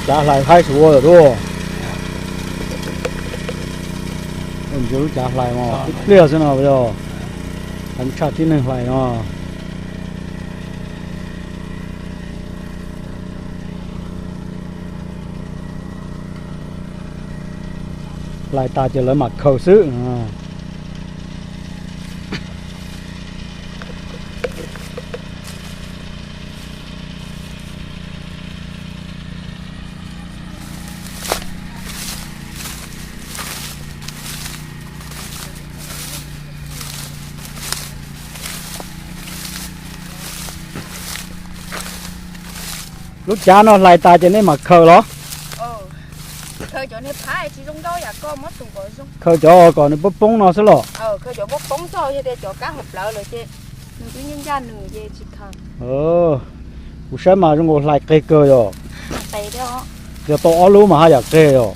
Cav hlais haib xwb ua lawm duaj. Ntsia lub cav hlais no ib pliag xwb no yog, heev tshaj tib neeg hlais no. Hlais tas ces lawv mam khaws xwb. Lub cav no hlais tas ces nej mam khaws los? Khaws cov kom nws poob poob no xwb los? Kuv saib mas zoo nkaus hlais qeg kawg yom. Yog tau ob lub mas haj yam qeg yom.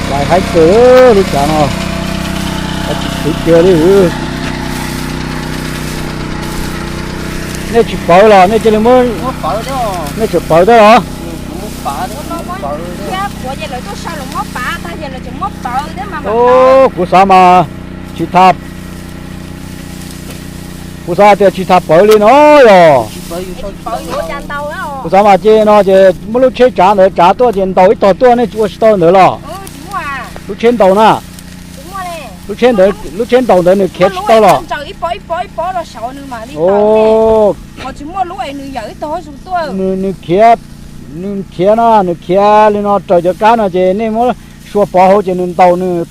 Hlais haib kawg lub cav no, tsis khwv kiag li. Nej tsis pawv los nej cia li muab, nej tseem pawv thiab los? Kuv xav mas tsis tha, kuv xav tias tsis tha pawv li no yog. Kuv xav mas ces no ces muab lub tsheb tsav ntawd tsav tuaj ces ntaus ib tog tuaj, nej ua tsis tau ntawd los? Lub tsheb ntaus na, lub tsheb ntaus ntawd nws khiav tsis tau los? Nws, nws khiav, nws khiav na, nws khiav li no raws cov kab no ces nej muab sua pov hauv ces nws ntaus nws,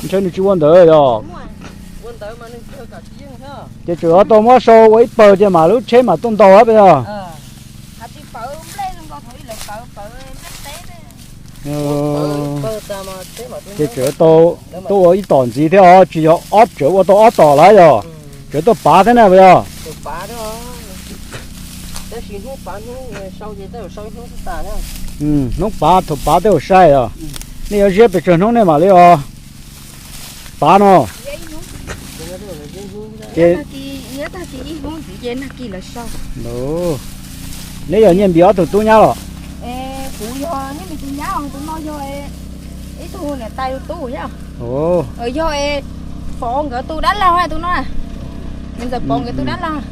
ntshe nws tsis ua ntawd yog. Ces tseem yuav tau muab sau ua ib pawg ces mam lub tsheb mam tuaj ntaus peb yog. Ces tseem yuav tau tuaj ua ib tom ntxiv thiab os, tsis yog ob, tseem ua tau ob tom lawm yog. Tseem tuaj pav thiab na puas yog? Hnub pav thaum pav tej zaum sai os. Nej yuav ziab pes tsawg hnub nej mam li os pav no? Ces neb yog Nyiaj Npis ob tug tub nyab los? Yog Pov nkawd tus dab laug, tus no, Ntxawm Pov nkawd tus dab laug.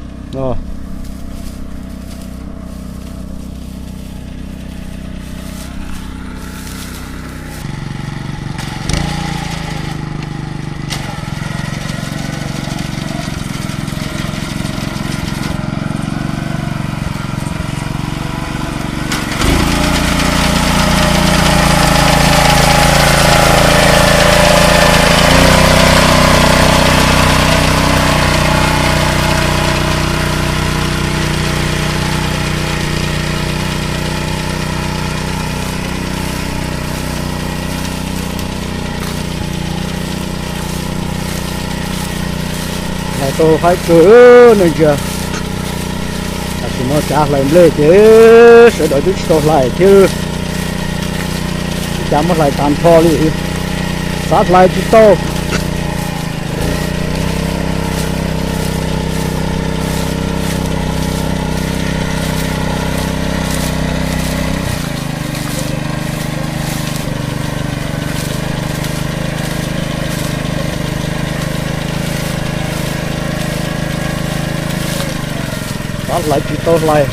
Hlais tau haib kawg ne ntsia. Tam sim no cav hlais nplej ces sawv daws twb tsis tau hlais thiab. Ua cas muab hlais tag nrho li, xav hlais tsis tau. Xav hlais tsis tau hlais.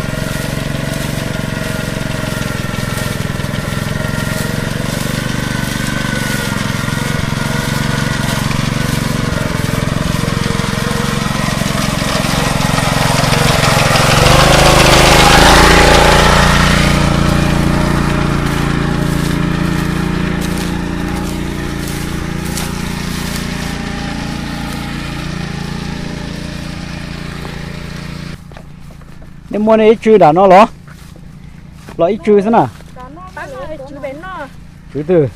Nej muaj nej ib tsw nram no los? Los ib tsw xwb na? Tswv twg?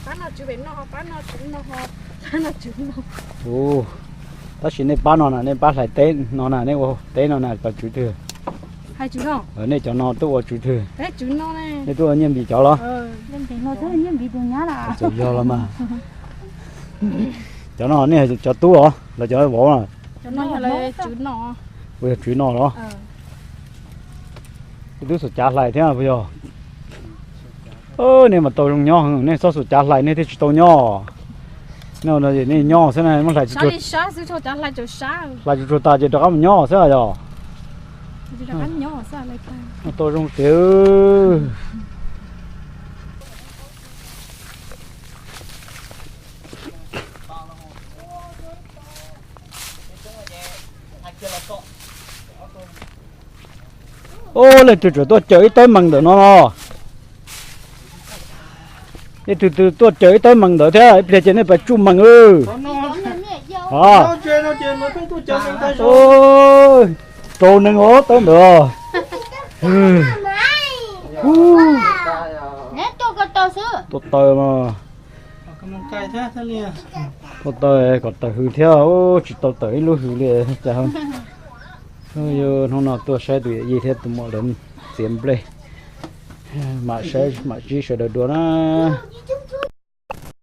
Tab sis nej pab no na, nej pab hlais teb no na, nej ua teb no na, cov tswv twg? Nej cov no tuaj ua tswv twg? Nej tuaj ua nyiaj npis cov los? Txawm yog los mas. Cov no nej cov tub os los cov vauv? Ua yog tswv no los? Ib tug xub cav hlais thiab puas yog? Nej mas tau zoo nyob, nej txhob xub cav hlais nej thiaj tsis tau nyob. Nej nyob xwb na, muab hlais, hlais tsuag tsuag tas ces rov qab mus nyob xwb yog. Tau zoo tiag. Ub, leej twg tseem tuaj caws ib tawb mees ntawm no no? Leej twg tuaj caws ib tawb mees ntawd thiab? Ib pliag ces nej pais tsuj mees. Rau neeg os tawb ntawd. Tuaj taws mas. Tuaj taws kom tawm hws thiab, tsis tau tawm ib lub hws li cas. Hnub no tuaj saib tus yawm yij thiab tus muam lawv txiav nplej. Mam saib mam sib sawv daws dua na.